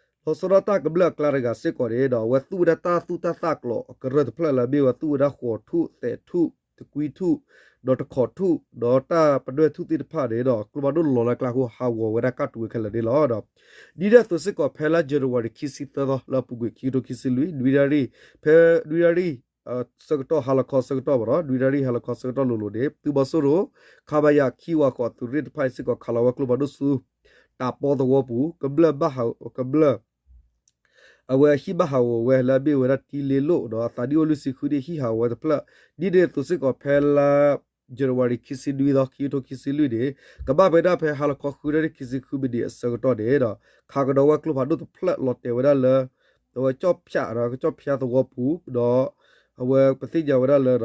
လီၤဆီဒၣ်တၢ်ကမျၢၢ်အကျါတဂၤစ့ၢ်ကီးန့ၣ်ဒီး အဝဲသူၣ်ဝဲဒၣ်တၢ်သူၣ်တၢ်သၣ်ကျိးအကရၢၢ်တဖျၢၣ်လၢမ့ၢ်ဝဲသူၣ်ဝဲဒၣ်ဃိးထူၣ် သဲးထူၣ် တကွံထူၣ် ဒီးတခီးထူၣ် ဒီးတၢ်ပဒွဲၣ်ထူၣ်သ့ၣ်တဖၣ်န့ၣ်ဒီး ကျိဖးဒိၣ်လီၤလၢအကျါအဃိ ဟးဂီၤဝဲဒၣ်ကၢ်တူာ်ဝဲခဲလၢာ်န့ၣ်လီၤ. ဒီး ဒ်န့ၣ်အသိးစ့ၢ်ကီး ဖဲလါယနူၤအါရံၤခံဆံသၢသီ လၢအပူၤကွံာ်ခံကထိခံဆံလွံၢ် နွံနၣ်ရံၣ် ဖဲနွံနၣ်ရံၣ် ဆၢကတီၢ် ဟါလီၤခီဆၢကတီၢ်ဘၣ်ဒီး နွံနၣ်ရံၣ်ဟါလီၤခီဆၢကတီၢ်လိၤလိၤန့ၣ် သုးမီၤစိရိၤ ခမရ ခံဝးဃိး သုးရ့ၣ်တဖၣ်အံၤစ့ၢ်ကီး ခးလီၤဝဲကျိဖးဒိၣ်ဆူ တၢ်ပီသဝီပူၤ ကဘျၢၣ်ဘၣ်ဟး ကဘျၢၣ် အဝဲအဟံၣ်ဘၣ်ဟးဂီၤဝဲလၢအမ့ၢ်ဝဲဒၣ်တံၤလ့လိၣ်ဒီး အသးဒံၣ်အိၣ်လွံၢ်ဆံဃုနံၣ် ဟံၣ်ဟးဂီၤဝဲတဖျၢၣ် ဒ်န့ၣ်အသိးစ့ၢ်ကီး ဖဲလါ January ခံဆံနွံသီ ခံကထိခံဆံလွံၢ်န့ၣ် ကဘၣ်ဖဲဒၣ်ဖဲဟါလီၤခီဃုနၣ်ရံၣ်ခံဆံဃုမံးနံးအဆၢကတီၢ်န့ၣ်ဒီး ခးကဒီးဝဲကျိဖးဒိၣ်တဖျၢၣ်လီၤတဲာ်ဝဲဒၣ်လၢ အဝဲကၠီၣ်ဖၠးဒီးကၠီၣ်ဖၠးသဝီပူၤဒီး အဝဲပသ့ၣ်ညါဝဲဒၣ်လၢဒီး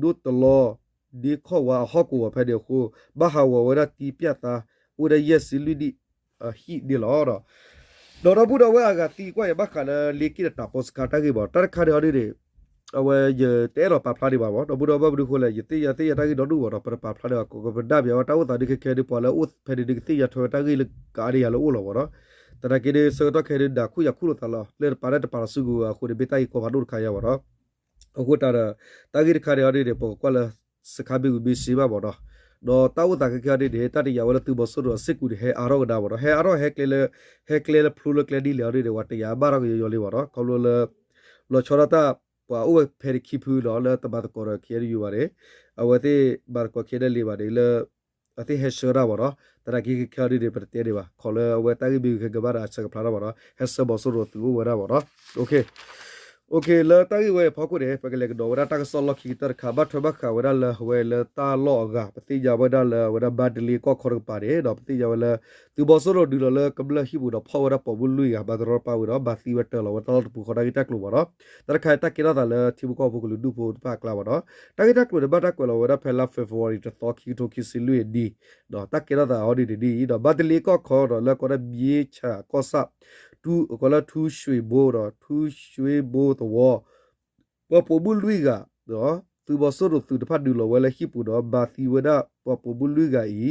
ဒိၣ်တလီ ဒ့ခီၣ်ဝါအဟီၣ်ကဝီၤဖဲန့ၣ်အဃိ ဘၣ်ဟးဂီၤဝဲဒၣ်တံၤပၠၣ်သါ အိၣ်ဝဲဒၣ်ယဲၢ်ဆံလွံၢ်နံၣ် အဟံၣ်န့ၣ်လီၤ. ဒီးဒီပုၢ်ဒီဝဲၢ်အဂၤသံကွၢ်ယၤဘၣ်ဃးလၢလ့က့ၣ်ဒီးတၢ်ပီစခါတၢ်ဂ့ၢ်ဘၣ် တၢ်တခါန့ၣ်ဟီဒ်န့ၣ် အဝဲယတအဲၣ်ဒိးပာ်ဖျါဒံးဘၣ်မး ဒီပုၢ်ဒီဝဲၢ်ဘၣ်မနုၤအဃိလဲၣ် ယသ့ၣ်ညါသ့ၣ်ညါတၢ်ဂ့ၢ်ဒီဒူၣ်ဘၣ်ဒီး ပတပာ်ဖျါဒံးဘၣ် ကပဒၣ်ပျးဝဲတၢ်အိၣ်သးဒ်ခဲခဲဒ်ပှၤလၢအအိၣ်ဖဲန့ၣ်ဒ်ကသ့ၣ်ညါထွဲဝဲတၢ်ဂ့ၢ်လၢကအါဒံးယၤလၢအိၣ်လီၤဘၣ်ဒီး သနာ်က့ဒ်ဆၢကတီၢ်ခဲဒ်ဒၣ်ခူၣ်ယၤခူၣ်လိာ်သးလီၤ လၢတပာ်တၢ်တပာ်လီၤစုကဝဲၤအဃိန့ၣ် မ့ၢ်တၢ်ဂ့ၢ်ကီဖးဒိၣ်တခါယၤဘၣ်ဒီး အဃိတၢ်ဒီး တၢ်ဂ့ၢ်တခါန့ၣ်အီၤဒ်န့ၣ် ပကကွၢ်လၢ စခါဘ့ၣ်ဂုၤဘ့ၣ်စ့ဘၣ်မးနီၤ, ဒီးတၢ်အိၣ်သးခဲခဲအံၤဒ်န့ၣ် တၢ်တယာ်ဝဲလၢသုးမီၤစိရိၤအစ့ၢ်ကီးန့ၣ် ဟဲအါထီၣ်ကဒါမးနီၤ, ဟဲအါထီၣ်ဟဲကျဲလၢ ဟဲကျဲလၢဖျိလၢကျဲဒ်လဲၣ်အီၤဒ်န့ၣ် ပှၤတယာ်ဘၣ်ထီၣ်ကယီယီလံမးနီၤ, ခီဖျိလၢ လီၤဆီဒၣ်တၢ် ပှၤအိၣ်ဝဲဖဲန့ၣ်ခံဖုနီၤ လၢတမၤသကိးဒီး ခ့ၣ်အဲၣ်ယူၣ် ဘၣ်န့ၣ်, အဝဲသ့ၣ်မၤသကိး ခ့ၣ်အဲၣ်ယူၣ် ဘၣ်န့ၣ် လၢ အဝဲသ့ၣ်ဟဲဆှၢတၢ်မးနီၤ, သနာ်က့ခဲခဲအံၤဒ်န့ၣ် ပတတဲဒံးဘၣ်, ခီလၢအဝဲတၢ်ဂ့ၢ်မ့ၢ်ဂ့ၤခဲဂ့ၤဘၣ်ဒီး အဆၢကဖျါထီၣ်မးနီၤ, ဟဲဆှၢမီၤစိရိၤသုးအိၣ်ဝဲဒၣ်မးနီၤ, လၢတၢ်ဂ့ၢ်ဝဲအံၤဖီခိၣ်န့ၣ် ပကလဲၤကဒီးဝဲဒၣ်တၢ်ကစီၣ်လီၢ်ခံကတၢၢ်တခါ ဘၣ်ထွဲဘၣ်ဃးဝဲဒၣ်လၢအဝဲလၢတၢ်လီၢ်အဂၤ ပသ့ၣ်ညါဝဲဒၣ်လၢအဝဲဒၣ်မါတလ့ကီၢ်ခီတကပၤန့ၣ်ဒီး ပသ့ၣ်ညါဝဲလၢ သုးမီၤစိရိၤဒုးလီၤလၢကမျၢၢ်ဟံၣ်ပူၤဒီး ဖီၣ်ဝဲဒၣ်ပိာ်မုၣ်လွံၢ်ဂၤ ဘၣ်တရီတပါဝံၤဒီး ဘၣ်သံဝဲတၢ်လီၤဝဲတၢ်လီၢ်တပူၤဃီ တၢ်ဂ့ၢ်တၢ်ကျိၤမးနီၤ, တၢ်တခါအံၤတၢ်ကဲထီၣ်သးလၢထံဖိကီၢ်ဖိကလုာ်ဒူၣ်ဖိတဖၣ်အကျါမးနီၤ, တၢ်ဂ့ၢ်တၢ်ကျိၤန့ၣ် ဘၣ်တၢ်ကွဲးလီၤဝဲဒၣ်ဖဲလါ February တသီ ခံကထိခံဆံလွံၢ်အနံၤ, ဒီးတၢ်ကဲထီၣ်သးအီၤဒ်န့ၣ်ဒ်အံၤ ဒီးမါတလ့ကီၢ်ခီဒီး လၢကိးဒၣ် ဘံဆၣ်ကီၢ်ဆၣ် ထူ ကိးလၢထူဆွ့ဘိဒီး ထူဆွ့ဘိသဝီ ပှၤပိာ်မုၣ်လွံၢ်ဂၤ ဒီးသုးမီၤစိရိၤသုးတဖၣ်ဒုးလီၤဝဲလၢဟံၣ်ပူၤဒီး ဘၣ်သံဝဲဒၣ်ပှၤပိာ်မုၣ်လွံၢ်ဂၤအံၤ,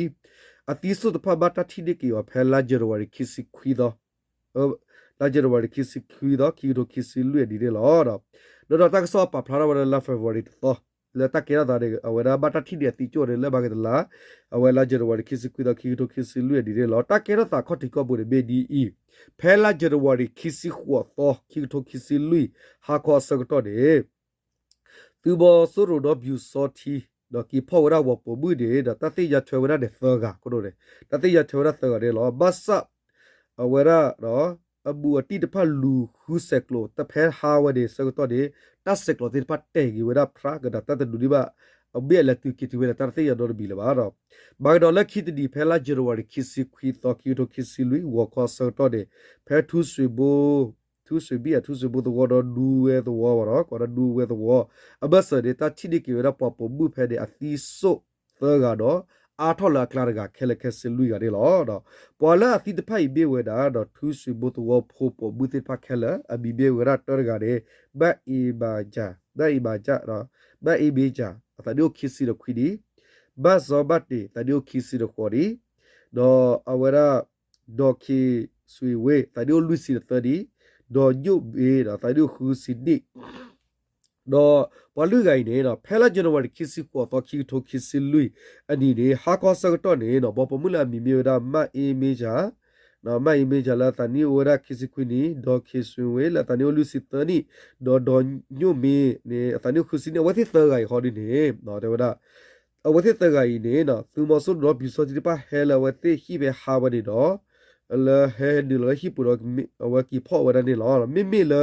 အသံစိၣ်တဖၣ်ဘၣ်တၢ်ထံၣ်န့ၢ်က့ၤအီၤဖဲလါ January ခံဆံခွံသီ လါ January ခံဆံခွံသီ ခံကထိခံဆံလွံၢ်အနံၤန့ၣ်လီၤ. ဒီးဒီးတၢ်ကစီၣ်ပာ်ဖျါထီၣ်ဝဲဒၣ်လါ February တသီ လၢတၢ်ကဲထီၣ်သးန့ၣ် အဝဲဒၣ်ဘၣ်တၢ်ထံၣ်န့ၢ်အသံကၠိၣ်န့ၣ် လၢဘၣ်က့ၤတလါ အဝဲလါ January ခံဆံခွံသီ ခံကထိခံဆံလွံၢ်အနံၤန့ၣ်လီၤ. တၢ်ကဲထီၣ်သးခီၣ်ထံးခီၣ်ဘိန့ၣ် မ့ၢ်ဒ်အံၤ, ဖဲလါ January ခံဆံဃိးသီ ခံကထိခံဆံလွံၢ် ဟါခီအဆၢကတီၢ်န့ၣ် သုးမီၤစိရိၤဒီးပျူစောထီး ဒီးက့ၤဖီၣ်ဝဲဒၣ်ပှၤပိာ်မုၣ်န့ၣ်ဒီး တၢ်သ့ၣ်ညါထွဲဝဲဒၣ်န့ၣ်သၢဂၤ, ခိၣ်ဒိၣ်န့ၣ် တၢ်သ့ၣ်ညါထွဲဝဲဒၣ်သၢဂၤန့ၣ်လီၤ. ဘၣ်ဆၣ် အဝဲဒၣ် အဘူးအတံၢ်တဖၣ်လူၤဃုဆဲးကျိး တဖဲဟါဝဲန့ၣ် ဆၢကတီၢ်န့ၣ် တၢ်ဆဲးကျိးသ့ၣ်တဖၣ်တဲာ်က့ၤဝဲဒၣ်ဖြးကဒီး တၢ်တဒုးဒံးဘၣ် အဘ့ၣ်အလဲၤတုၤက့ၤတုၤဝဲန့ၣ် တၢ်တသ့ၣ်ညါနီတမံၤလၢၤဘၣ်ဒီး ဘၣ်ကဒီးလၢခံတနံၤ ဖဲလါ January ခံဆံခွံသီ ခံကထိခံဆံလွံၢ် ဂီၤခီအဆၢကတီၢ်န့ၣ် ဖဲထူဆွ့ဘိ ထူဆွ့ဘံၣ် ထူဆွ့ဘိသဝီဒီးဒူဝဲသဝီမးနီၤ, ကိးဒၣ်ဒူဝဲသဝီ အဘၢၣ်စၢၤန့ၣ် တၢ်ထံၣ်န့ၢ်က့ၤဝဲဒၣ်ပှၤပိာ်မုၣ်ဖဲန့ၣ် အသံစိၣ်သၢဂၤဒီး အါထီၣ်လၢအကျါတဂၤ ခဲလၢာ်ခဲဆ့လွံၢ်ဂၤန့ၣ်လီၤ. ပှၤလၢအသံတဖၣ်အံၤမ့ၢ်ဝဲဒၣ်ဒီး ထူဆွ့ဘိသဝီဖိပိာ်မုၣ်သ့ၣ်တဖၣ်ခဲလၢာ်, အမံၤမ့ၢ်ဝဲဒၣ်တၢတဂၤန့ၣ် ဘၣ်အ့ဘၣ်ကၠၣ်, ဘၣ်အ့ဘၣ်ကၠၣ်, ဘၣ်အ့ဘ့ကၠၣ် အသးဒ့အိၣ်ခံဆံဒီးခွံနံၣ်, ဘၣ်စီၤဘၣ်တ့ၢ် သးဒ့အိၣ်ခံဆံဒီးဃိးနံၣ်, ဒီးအဝဲဒၣ် ဒီးခ့ၤစွ့ၤဝ့ သးဒ့အိၣ်လွံၢ်ဆံဒီးသၢနံၣ်, ဒီးညိၣ်မ့ၤဒီးသးဒ့အိၣ်ဃုဆံနံၣ် ဒီးပှၤလွံၢ်ဂၤအံၤန့ၣ် ဖဲလါ January ခံဆံဃိးသီ ခံကထိခံဆံလွံၢ်အနံၤန့ၣ် ဟါခီဆၢကတီၢ်န့ၣ် ပှၤပိာ်မုၣ်လၢအမံၤမ့ၢ်ဝဲဒၣ် မၣ်အ့မ့ကၠၣ်, မၣ်အ့မ့ကၠၣ်လၢအသးနံၣ်အိၣ်ဝဲဒၣ်ခံဆံခွံနံၣ်, ဒီးခ့ၤစွ့ၤဝ့လၢအသးနံၣ်အိၣ်လွံၢ်ဆံသၢနံၣ်, ဒီးဒီးညိၣ်မ့ၤန့ၣ် အသးနံၣ်အိၣ်ဃုဆံနံၣ်, အဝဲသ့ၣ်သၢဂၤအံၤဃီဒ်န့ၣ် တဲဝဲဒၣ် အဝဲသ့ၣ်သၢဂၤအံၤန့ၣ် သုးမီၤစိရိၤဒီးပျူစောထီးတဖၣ်ဟဲလၢအဝဲသ့ၣ်ဟံၣ်ဖဲဟါဝဲန့ၣ်ဒီး လၢဟဲနုာ်လီၤလၢဟံၣ်ပူၤဒီး အဝဲက့ၤဖီၣ်ဝဲဒၣ်န့ၣ်လီၤ. မ့မ့ၢ်လၢ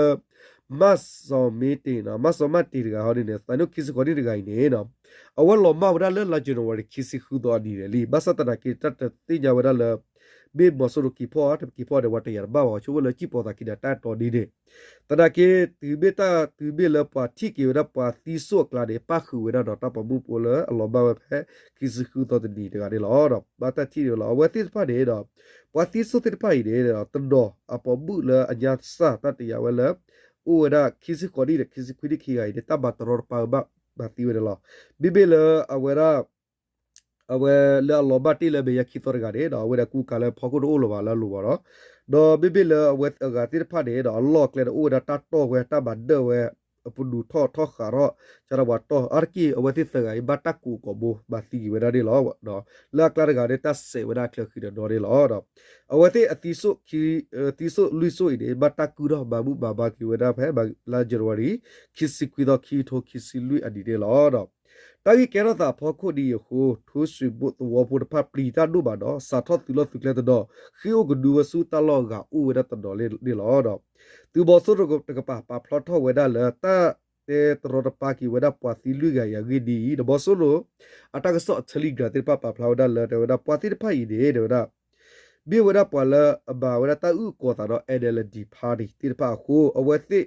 မၣ်စီၤမ့တ့ၢ်, မၣ်စီၤမ့တ့ၢ်တဂၤဟီဒ်န့ၣ် သးနံၣ်အိၣ်ခံဆံဃိးနံၣ်တဂၤအံၤန့ၣ် အဝဲလီၤမၢ်ဝဲဒၣ်လၢလါ January ခံဆံဃုသီအနံၤန့ၣ်လံ. ဘၣ်ဆၣ်သနာ်က့ တၢ်တသ့ၣ်ညါဝဲဒၣ်လၢ မ့ၢ်မီၤစိရိၤက့ၤဖီၣ်ဧါ တက့ၤဖီၣ်ဒီး ပှၤတယာ်တဘၣ်ဘၣ် ဆိကမိၣ်လၢကံၣ်ပီၤသးကံၢ်ဒီးတၢ်တီဒ်န့ၣ် သနာ်က့ တုၤမ့ၢ်တၢ်တုၤမ့ၢ်လၢပှၤထံၣ်က့ၤဝဲဒၣ်ပှၤသံစိၣ်အကျါန့ၣ် ပၣ်ဃုာ်ဝဲဒၣ်ဒီးတၢ်ပိာ်မုၣ်ဖိလၢအလီၤမၢ်ဝဲဖဲ ခံဆံဃုသီတနံၤတဂၤန့ၣ်လီၤ. ဘၣ်တၢ်ထံၣ်န့ၣ်လီၤ. အဝဲသ့ၣ်တဖၣ်န့ၣ်ဒီး ပှၤသံစိၣ်သ့ၣ်တဖၣ်အံၤန့ၣ်ဒီး တဒီးအပိာ်မုၣ်လၢအညါစၢ်တၢ်တယာ်ဝဲလၢ အိၣ်ဝဲဒၣ်ခံဆံဃိးနံၣ်ဒီး ခံဆံခွံနံၣ်ခံဂၤအံၤန့ၣ် တၢ်ဘၣ်တရီတပါဘၣ် ဘၣ်သံဝဲန့ၣ်လီၤ. မ့မ့ၢ်လၢအဝဲဒၣ် အဝဲလၢအလီၤမၢ်တ့ၢ်လၢမဲာ်ညါခံသီတဂၤန့ၣ်ဒီး အဝဲဒၣ်ကူကၤလၢဖီခိၣ်တအိၣ်လၢၤဘၣ်လၢအလိၤဘၣ်ဒီး ဒီးမ့မ့ၢ်လၢအဝဲအဂၤသ့ၣ်တဖၣ်န့ၣ်ဒီး အလီၢ်အကျဲန့ၣ် အိၣ်ဝဲဒၣ်တၢ်တီၢ်ဝဲ တၢ်ဘၣ်ဒၢၣ်ဝဲ အပဒူၣ်ထီၣ်ထီၣ်ဃာ်ထီၣ် စးထီၣ်ပှၤတီၢ်အါတက့ၢ် အဝဲသ့ၣ်သၢဂၤအံၤ ဘၣ်တၢ်ကိးကိးဘိ ဘၣ်သံက့ၤဝဲဒၣ်န့ၣ်လီၤ. လၢအကျါတဂၤန့ၣ် တၢ်စဲးဝဲဒၣ်အချၢဃံဒီးဒီန့ၣ်လီၤ. အဝဲသ့ၣ်အသံစိၣ် သံစိၣ်လွံၢ်စိၣ်အံၤန့ၣ် ဘၣ်တၢ်ကုၢ်ထီၣ်ဘၣ်မူဘၣ်ဒါက့ၤဝဲဒၣ်ဖဲ လါ January ခံဆံခွံသီ ခံကထိခံဆံလွံၢ်အနံၤန့ၣ်လီၤ. တၢ်ဂ့ၢ်ကဲထီၣ်သးအဖီခိၣ်ဒ်အံၤအဃိ ထိၣ်ရွှ့ၣ်ဘိၣ်သဝီဖိတဖၣ်ပျံၤတၢ်ဒိၣ်ဘၣ်ဒီး စးထီၣ်သုးလီၢ်သုးကျဲတဒီး ဃ့ၢ်အိၣ်ကဒုဝဲဆူတၢ်လီၢ်အဂၤအိၣ်ဝဲဒၣ်တဒီးန့ၣ်လီၤ. သုးမီၤစိရိၤတကပၤပာ်ဖျါထီၣ်ဝဲဒၣ်လၢ တၢ်တဲတရီတပါက့ၤဝဲဒၣ်ပှၤသံလွံၢ်ဂၤအံၤအဂ့ၢ်ဒ်အံၤ ဒီးမီၤစိရိၤ အတၢ်ကစီၣ်အ Telegram သ့ၣ်တဖၣ်ပာ်ဖျါဝဲဒၣ်လၢ တဲဝဲဒၣ်ပှၤသ့ၣ်တဖၣ်အံၤန့ၣ် တဲဝဲဒၣ် မ့ၢ်ဝဲဒၣ်ပှၤလၢအဘၣ်ဝဲဒၣ်တၢ်အုၣ်ကီၤသးဒီး NLD party သ့ၣ်တဖၣ်အဃိ အဝဲသ့ၣ်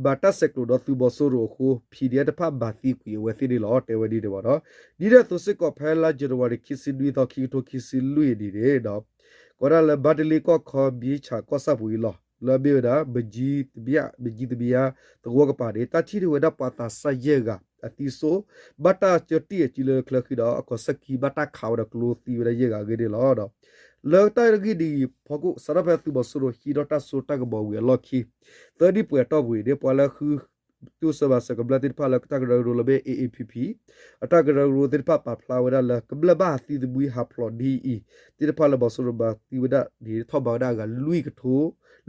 ဘၣ်တၢ်ဆဲးကျိးဒီးသုးမီၤစိရိၤအဃိ ဖံးဒဲးတဖၣ်ဘၣ်သံကွံာ်အဝဲသ့ၣ်န့ၣ်လီၤ တဲဝဲဒ်န့ၣ်ဘၣ်ဒီး ဒ်န့ၣ်အသိးစ့ၢ်ကီးဖဲလါ January ခံဆံနွံသီ ခံကထိခံဆံလွံၢ်အနံၤန့ၣ်ဒီး ကီးဒၣ်လၢဘၣ်တလ့ကီၢ်ခီဘံဆၣ်ကီၢ်ဆၣ်ပူၤအံၤလီၤ လၢအမ့ၢ်ဝဲဒၣ် ဘကံသဘံယါ ဘကံသဘံယါ သဝီကပၤန့ၣ် တၢ်ထံၣ်န့ၢ်ဝဲဒၣ်ပှၤသးစၢ်ယဲၢ်ဂၤ အသံစိၣ် ဘၣ်တၢ်ကၢတံၢ်အစုလၢချၢဃံဒီး အကီၢ်ဆၢခံဘၣ်တၢ်ခးဝဲဒီးကျိသံဝဲဒၣ်ယဲၢ်ဂၤအဂ့ၢ်န့ၣ်လီၤ. လၢတၢ်ဂ့ၢ်ဒ်အံၤဖီခိၣ် စးထီၣ်ဖဲသုးမီၤစိရိၤဟံးထီၣ်တၢ်စိတၢ်ကမီၤဝံၤအလီၢ်ခံ သၢနံၣ်ပှဲၤအတီၢ်ပူၤအံၤန့ၣ် ပှၤလၢဃု တူၢ်ဆၢဘၣ်စၢၤကမျၢၢ်သ့ၣ်တဖၣ်လၢတၢ်ကရၢကရိလၢမ့ၢ် A A P P အတၢ်ကရၢကရိသ့ၣ်တဖၣ်ပာ်ဖျါဝဲဒၣ်လၢ ကမျၢၢ်ဘၣ်ဟးသံသမူဟးဖျိးဒ်အံၤ သ့ၣ်တဖၣ်လၢမီၤစိရိၤဘၣ်သံဝဲဒၣ်န့ၣ် ထီၣ်ဘးဝဲဒၣ်အဂၤလွံၢ်ကထိ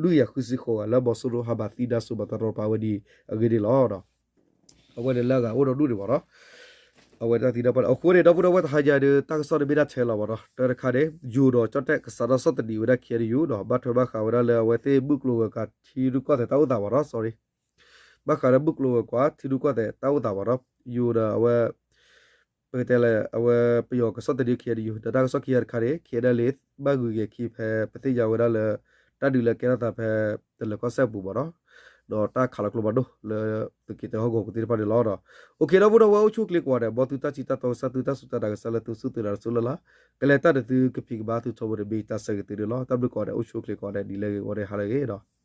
လွံၢ်ကယၤဃုဆံဃိးဂၤ လၢမီၤစိရိၤဟးဘၣ်သံဒၣ်စိဘၣ်တရီတပါဝဲဒ်အံၤအဂ့ၢ်န့ၣ်လီၤ. အဝဲန့ၣ်လၢအဂၤအိၣ်ဒီးဒူၣ်န့ၣ်ဘၣ်ဒီး အဝဲတၢ်သံတၢ်ပှၢ်န့ၣ် အဃိန့ၣ် ဒီပုၢ်ဒီဝဲၢ်တဟါညါဒီး တၢ်ကစီၣ်န့ၣ်မ့ၢ်ဒၣ်ထဲလီၤဘၣ်ဒီး တၢ်တခါန့ၣ် ယိၤဒီးကၠီၣ်တဲၣ်ကစးထီၣ်ဆီၣ်သနံးဝဲဒၣ် K N U ဒီး ဘၣ်ထွဲဘၣ်ဃးဝဲဒၣ်လၢအဝဲသ့ၣ်ဘုၣ်ကျိၤဝဲၤကွာ်ထံရူၢ်ကီၢ်သဲးတၢ်အိၣ်သးဘၣ်ဒီး sorry ဘၣ်ဃးဒီးဘုၣ်ကျိၤဝဲၤကွာ်ထံရူၢ်ကီၢ်သဲးတၢ်အိၣ်သးဘၣ်ဒီး ယိၤဒီးအဝဲ ပကတဲလၢ အဝဲပယီၤကဆီၣ်သနံး K N U ဒီးတၢ်ကစီၣ်ခံခါတခါန့ၣ် K N L A ဘၣ်ဂုၤဂဲၤခံဖဲ ပသ့ၣ်ညါဝဲဒၣ်လၢ တၢ်ဒုးလၢကဲထီၣ်သးဖဲ တလၢၤကီၢ်စဲၣ်ပူၤဘၣ်ဒီး ဒီးတၢ်ခးလီၤကျိဖးဒိၣ်လၢ သုးက့တၢဟီၣ်ကဝီၤပူၤသ့ၣ်တဖၣ်န့ၣ်လီၤဒီး အိၣ်ခ့ဒီပုၢ်ဒီဝဲၢ်အိၣ်ဆူၣ်အိၣ်ချ့ကိးဂၤဒဲး ဘီသုတၢ်စံးတၢ်တီကစၢ် သုတၢ်စူၢ်တၢ်နာ်ကစၢ်လၢသုစူၢ်သုနာ်တစူၢ်လၢ်လၢ် ကလဲၤတၢ်ဒီးသုကဖံးကမၤသုထီဘိန့ၣ် မ့ၢ်တၢ်ဆၢဂ့ၤသုန့ၣ်လီၤ. တၢ်ဘျုးကိးဂၤဒဲးအိၣ်ဆူၣ်အိၣ်ချ့ကိးဂၤဒဲး ဒ်လဲၣ်ဂ့ၤဝဲဒၣ်ဟါလၢအဂ့ၤဒီး